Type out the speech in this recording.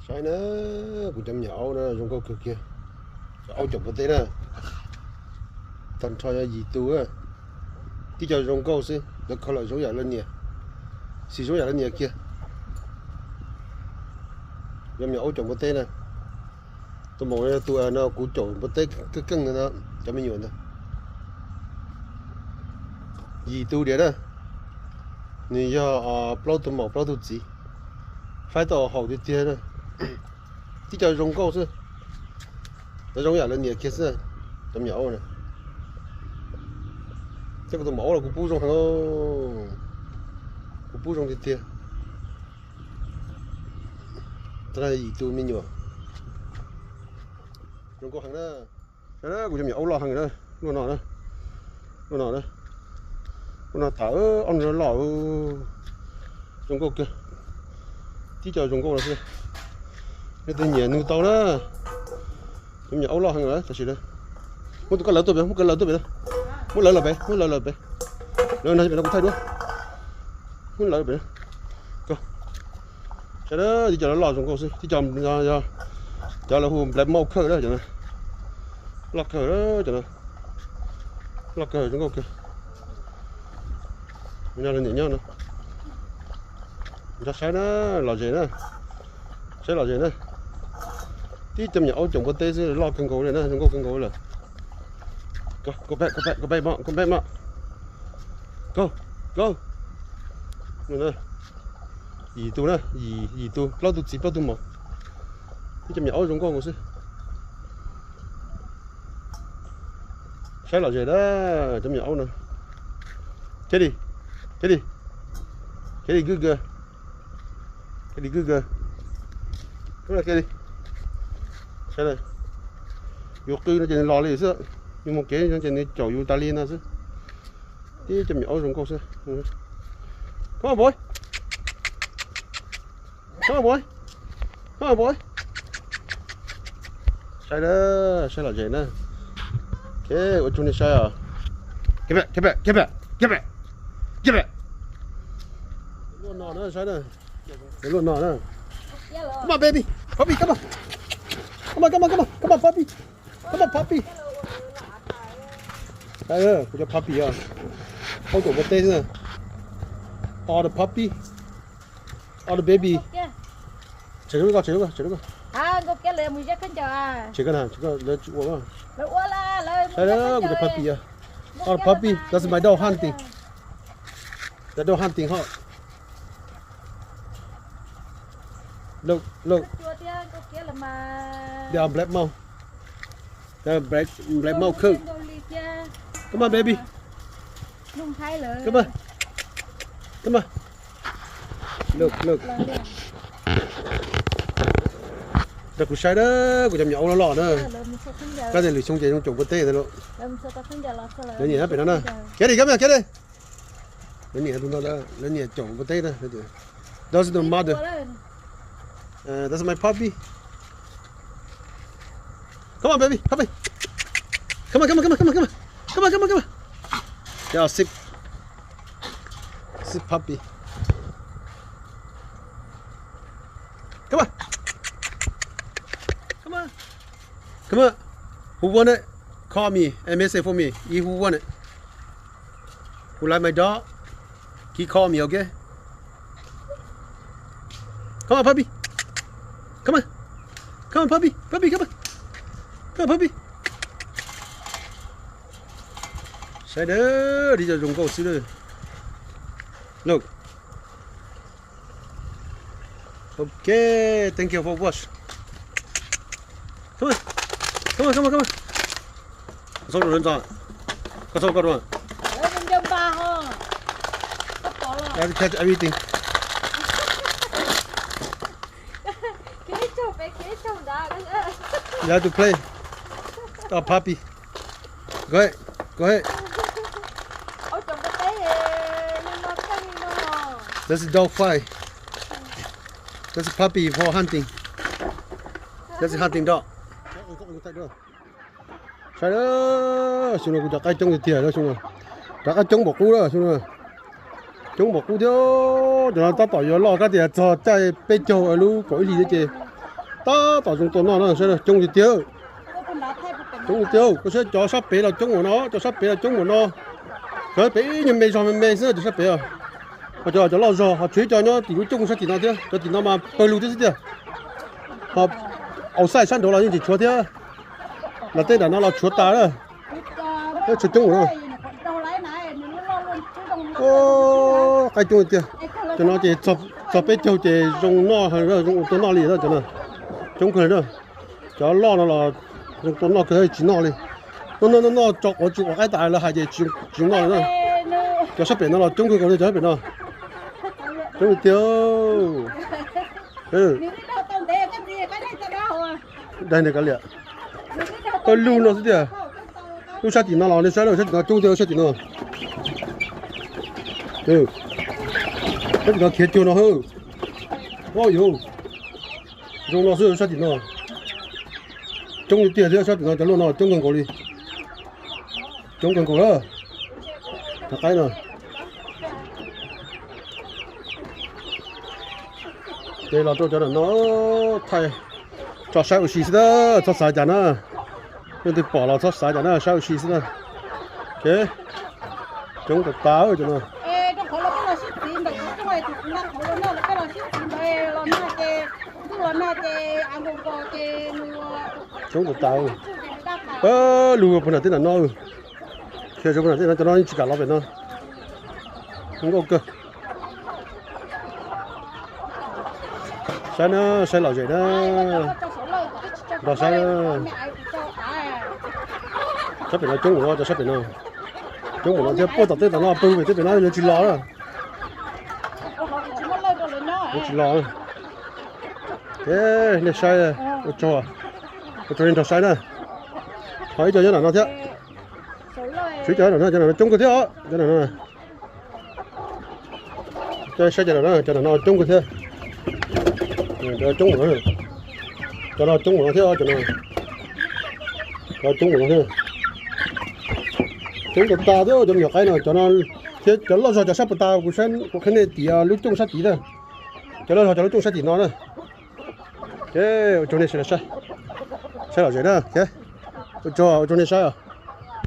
Saib na, kuv cov me nyuam aub na zoo nkauj kawg kiag. Cov aub caum npua teb na, tag nrho yog yim tus, tib co zoo nkauj xwb, cov khaws lawm zoo yam lawv niam, xim zoo yam lawv niam kiag. Cov me nyuam aub caum npua teb na, tus maum no yog tus no kuv caum npua teb keej keej ntawd, cov me nyuam ntawd. Yim tus diam na, nws yog plaub tus maum plaub tus txiv, faib tau haum tiag tiag na. Tib co zoo nkauj xwb, zoo yam lawv niam kiag xwb, cov me nyuam aub na. Thiab kuv tus maum aub los kuv pub zoo heev, kuv pub zoo tiag tiag. Yim tus me nyuam zoo nkauj heev na. Kuv cov me nyuam aub loj heev na, luaj no na, luaj no na, luaj no tas ob nus loj, zoo nkauj kawg. Tib co zoo nkauj no xwb, nej tus nyiam nug tau na. Cov me nyuam aub loj heev lawm tam sim na. Muab tus koj lawv tuaj pem, muab koj lawv tuaj pem na. Muab lawv los pem, muab lawv los pem. Lawv no pem no kuv thaij duab. Muab lawv pem na. Saib, tib co loj zoo nkauj xwb, tib co, cov lawv hu black mouth kawg na, cov no loj kawg, cov no loj kawg zoo nkauj kawg. No lawv niam nyob no. Nrog saib na, lom zem na, saib lom zem na. Tib cov me nyuam aub caum npua teb xwb loj kawg nkaus li na, zoo nkauj kawg nkaus lawm. Go back, go back, go back, go back, go. Yim tus na, yim tus, plaub tus txiv plaub tus maum. Tib cov me nyuam aub zoo nkauj nkaus xwb. Saib lom zem na, cov me nyuam aub no. Katie, Katie, Katie, good girl. Katie, good girl. Katie, saib, yus qw no ces nws los li xwb, yus mus kev no ces nws caum yus tas li no xwb. Tib cov me nyuam aub zoo nkauj xwb. Come on, boy. Come on, boy. Come on, boy. Saib na, saib lom zem na. Ok, ua tsaug nej saib os. Get back, get back, get back, get back, get back. Luaj no na, saib na. Luaj no na. Come on, baby. Puppy, come on. Come on, come on, come on, come on, puppy. Come on, puppy. Saib, kuv cov puppy os. Aub caum npua teb xwb na. All the puppy. All the baby. Tshem lub koj, tshem lub koj, tshem lub koj. Tshem koj na, tshem koj, lawv tsis ua koj. Saib, kuv cov puppy os. All the puppy. That's my dog hunting. The dog hunting hot. Look, look. They are black mouth. They are black, black mouth coat. Come on, baby. Come on. Come on. Look, look. Rau kuv saib na, kuv cov me nyuam aub loj loj na. Koj tias lwm xyoo ces zoo caum npua teb ntawd lauj. Lawv niam pem no na. Kiag li, kiag li. Lawv niam tus no, lawv niam caum npua teb na. Those are the mother. Uh, that's my puppy. Come on, baby, puppy. Come on, come on, come on, come on, come on. Come on, come on, come on. Yeah, six, six puppy. Come on. Come on. Come on. Who want it? Call me and message for me. If who want it. Who like my dog? He call me, okay? Come on, puppy. Come on. Come on, puppy. Puppy, come on. Come on, puppy. Saib dawb, li cov zoo nkauj xwb dawb. Look. Okay, thank you for watch. Come on. Come on, come on, come on. Koj txhob rau lawv ntxo. Koj txhob koj rau. Lawv mus ncaws npas ho. Koj pom los. I have to catch everything. Kev tsaug pem kev tsaug nrad. You have to play. Oh, puppy. Go ahead. Go ahead. Aub caum npua teb, no no kawg li no. That's a dog fight. That's a puppy for hunting. That's a hunting dog. Saib, xyoo no kuv cov qaib coob tiag tiag na xyoo no. Cov qaib coob npaum qub na xyoo no. Coob npaum qub thiab, cov no tab tom yuav loj kab tias txog caij peb caug lub kaum ib hlis thiab ces Tab tom zoo tua noj na, saib coob tiag tiag. Coob tiag tiag, koj saib cov sab pem los coob ua no, cov sab pem los coob ua no. Cov pem ib nyuag me zog me me xwb, cov sab pem. Ho cov, cov loj zog, ho tshuav ib co nyob tim lub cooj sab tim no thiab, cov tim no mas pawg lug thiab xwb tiag. Ho aus xaij sab nraud los yeej tseem tshuav thiab. Los tej nram no los tshuav tas lawm. Tshuav coob ua no. Qaib coob tiag. Cov no ces txog peb caug ces zoo noj, zoo ua tua noj li cov no. Coob kawg na. Cov loj no los zoo tua noj kawg tsis noj li. Noj noj noj noj tso quav tsis quav qaib tas lawv hais ces tsis zoo noj li na. Cov sab pem no los coob kawg nkaus li cov sab pem no. Coob tiag. Daig nws kav liam. Pawg lug no xwb tiag. Lub sab tim no los nej saib lawm, sab tim no coob tiag, sab tim no. Sab tim no khiav cuag no hawb. Au yau. Zoo no xwb sab tim no. Coob li tiag thiab, sab tim no cov luaj no coob kawg nkaus li. Coob kawg nkaus lawm. Cov qaib no. Ces los rau cov no thaij tso saib ua si xwb na, txhob xav cas na. Leej twg pom los txhob xav cas na, saib ua si xwb na. Coob tas tas cov no. Coob tas tas. Pawg lug puag nram tej nram no. Khiav zoo puag nram tej no, cov no yeej tsis kam los pem no. Nkauj kawg. Saib na, saib lom zem na. Nrog saib na. Sab pem no coob ua no, cov sab pem no. Coob ua no thiab puag tom tej tom no pw pem tej pem no yuav tsis los na. Yuav tsis los. Nej saib, ua tsaug, ua tsaug nej nrog saib na. Ho ib co nyob nram no thiab. Tshuav cov no, cov no coob kawg thiab os, cov no. Saib cov no, cov no coob kawg thiab. Cov coob ua no, cov no coob ua no thiab, cov no. Cov coob ua no thiab. Coob tas tas thiab cov me nyuam qaib no, cov no thiab cov loj zog cov sab puag ta, kuv qhia nej tias lub cooj sab tid na. Cov loj zog cov lub cooj sab tim no na. Ua tsaug nej saib, saib lom zem na. Ua tsaug, ua tsaug nej saib os.